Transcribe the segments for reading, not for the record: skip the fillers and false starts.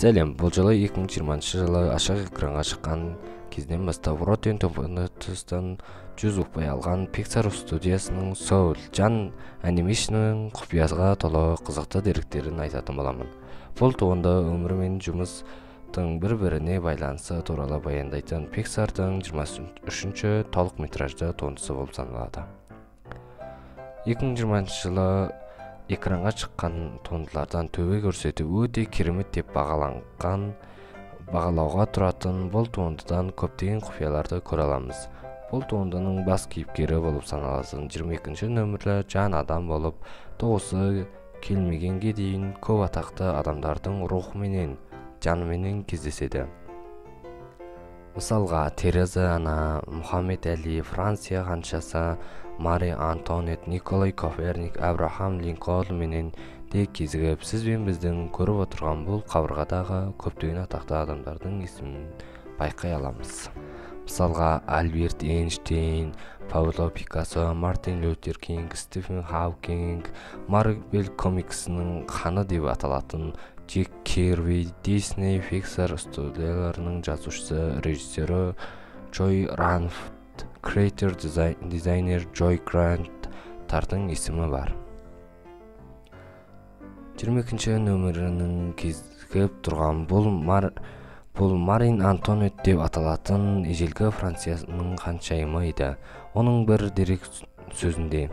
Сәлем, бұл жылы 2020 жылы ашық экранға шыққан кезінен бастап Rotten Tomatoes'тан 100 ұпай алған Pixar студиясының Soul Жан Animation'ның құпияға толы қызықты деректерін айтатын боламын. Бұл туынды өмір мен жұмыстың бір-біріне байланысы туралы баяндайтын Pixar'дың 23-ші толық метражды туындысы болып саналады. 2020 жылы экранға шыққан туындылардан төбе көрсетіп өте керемет деп бағалауға тұратын бұл туындыдан көптеген құпияларды көре аламыз. Бұл туындының бас кейіпкері болып саналатын 22-ші нөмірлі жан адам болып туғысы келмегенге дейін көп атақты адамдардың рухыменен, жаныменен кездеседі. Мысалға, Тереза ана, Мұхаммед Әли, Франция ханшасы, Мари Антуанетт, Николай Коперник, Абрахам Линкольн менен де кезігіп, сіз бен біздің көріп отырған бұл қабырғадағы көптеген атақты адамдардың есімін байқай аламыз. Мысалға, Альберт Эйнштейн, Пабло Пикассо, Мартин Лютер Кинг, Стивен Хавкинг, Марвел комиксінің ханы деп аталатын Джек Кирби, Дисней, Pixar студияларының жазушысы, режиссері Джой Ранфт, креатор дизайнер Джой Гранттардың есімі бар. 22-ші нөмірінің кезігіп тұрған бұл Марин Антуанетт деп аталатын ежелгі Францияның ханшайымы еді. Оның бір дерек сөзінде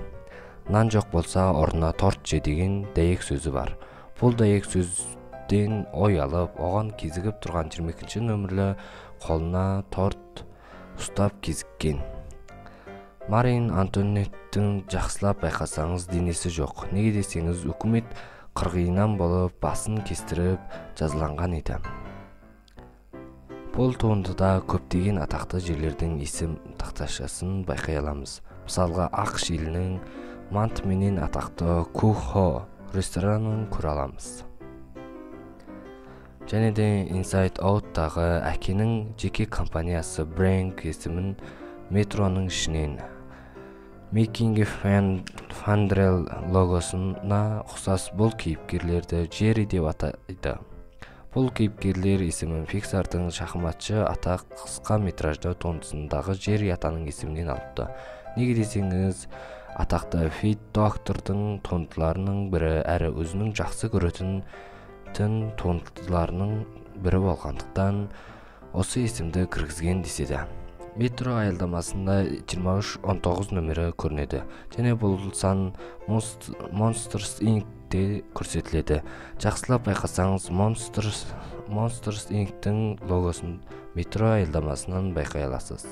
«Нан жоқ болса, орнына торт же» деген дәйек сөзі бар. Бұл дәйек сөзден ой алып, оған кезігіп тұрған 22-ші нөмірлі қолына торт ұстап кезіккен. Марин Антуанеттің жақсылап байқасаңыз денесі жоқ. Неге десеңіз, үкімет қырғиынан болып басын кестіріп жазаланған еді. Бұл туындыда көптеген атақты жерлердің есім тақташасын байқай аламыз. Мысалға, ақш елінің мант менен атақты Кухо ресторанын көре аламыз. Және де Inside Out'тағы әкенің жеке компаниясы Брэнк есімін метроның ішінен Making Fandrel логосына ұқсас бұл кейіпкерлерді Джерри деп атайды. Бұл кейіпкерлер есімін Pixar'дың шахматшы ата қысқа метражды туындысындағы Джерри атаның есімінен алыпты. Неге десеңіз, атақты Фит Доктордың туындыларының бірі әрі өзінің жақсы көретін туындыларының бірі болғандықтан осы есімді кіргізген деседі. Метро аялдамасында 2319 нөмірі көрінеді. Және бұл сан Monsters Inc.-те көрсетіледі. Жақсылап байқасаңыз, Monsters Inc.-тің логосын метро аялдамасынан байқай аласыз.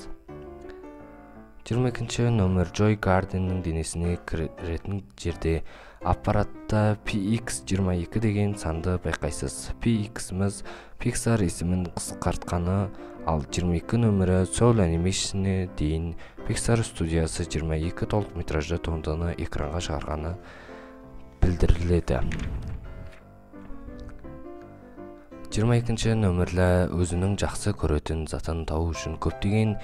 22-ші нөмір Джой Гарденнің денесіне кіретін жерде аппаратта PX22 деген санды байқайсыз. PX-міз Pixar есімін қысқартқаны, ал 22 нөмірі Soul Animation-не дейін Pixar студиясы 22 толық метражды туындыны экранға шығарғаны білдіріледі. 22-ші нөмірлі өзінің жақсы көретін затын табу үшін көптеген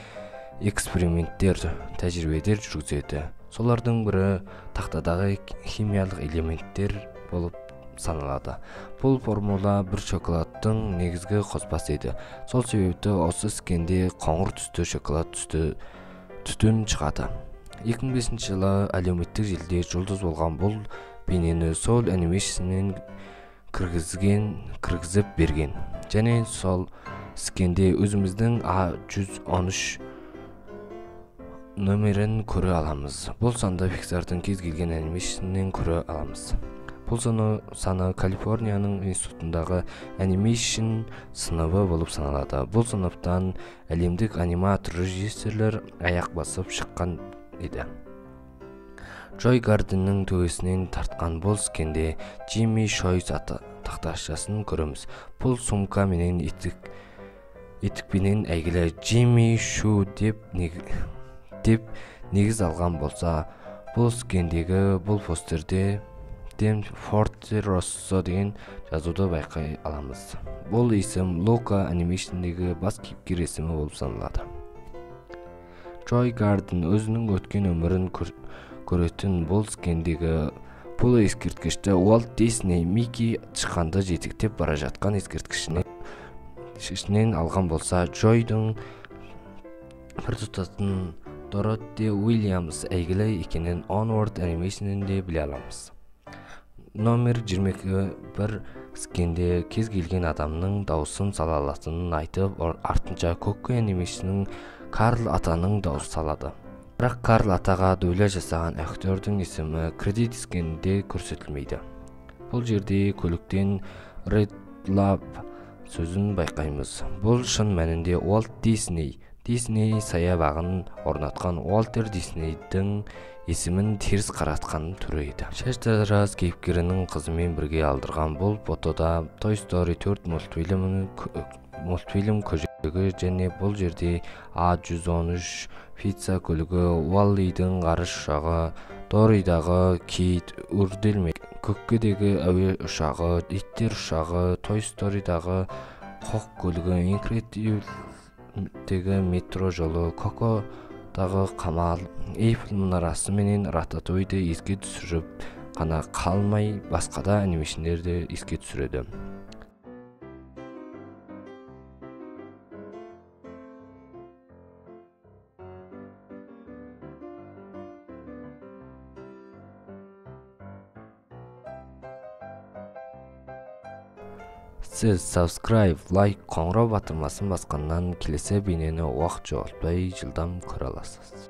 эксперименттер, тәжірибелер жүргізеді. Солардың бірі тақтадағы химиялық элементтер болып саналады. Бұл формула бір шоколадтың негізгі қоспасы еді. Сол себепті осы скенде қоңыр түсті шоколад түсті түтін шығады. 2005 жылы әлеуметтік желіде жұлдыз болған бұл бейнені Soul Animation-нен кіргізіп берген. Және сол скенде өзіміздің A113 нөмірін көре аламыз. Бұл санды Pixar'дың кез келген анимейшннен көре аламыз. Бұл саны Калифорнияның институтындағы анимейшн сыныбы болып саналады. Бұл сыныптан әлемдік аниматор режиссерлер аяқ басып шыққан еді. Джой Гарденнің төбесінен тартқан бұл скенде Джимми Шойс аты тақташасын көреміз. Бұл сумка менен етікпенен әйгілі Джимми Шу деп негіз алған болса, бұл скендегі бұл постерде Дем Форте Россо деген жазуды байқай аламыз. Бұл есім Лука анимейшндегі бас кейіпкер есімі болып саналады. Джой Гарден өзінің өткен өмірін көретін бұл скендегі Бұл ескерткішті Уолт Дисней Микки тышқанды жетектеп бара жатқан ескерткішінен алған болса, Джойдың бір тұтатын Дороти Уильямс әйгілі екенін Onward Animation-нен де біле аламыз. Номер 22 бір скенде кез келген адамның дауысын сала алатынын айтып, артынша Coco Animation-ның Карл атаның дауысы салады. Бірақ Карл атаға дубляж жасаған актердің есімі кредит скенінде көрсетілмейді. Бұл жерде көліктен Red Lab сөзін байқаймыз. Бұл шын мәнінде Уолт Дисней. Дисней саябағын орнатқан Уолтер Диснейдің есімін теріс қаратқан түрі еді. Шаштараз кейіпкерінің қызымен бірге алдырған бұл фотода Toy Story 4 мультфильм көжегі және бұл жерде А113 пицца көлігі, Уаллидің ғарыш ұшағы, Доридағы кит, үрделме, Көккедегі әуе ұшағы, иттер ұшағы, Toy Story'дағы қоқ көлігі, Инкредиблдегі метро жолы, Кокодағы қамал, Эйфель мұнарасы менен Рататуйды еске түсіріп қана қалмай, басқа да анимейшндерді еске түсіреді. Сіз subscribe, лайк, қоңырау батырмасын басқаннан келесі бейнені уақыт жоғалтпай жылдам көре аласыз.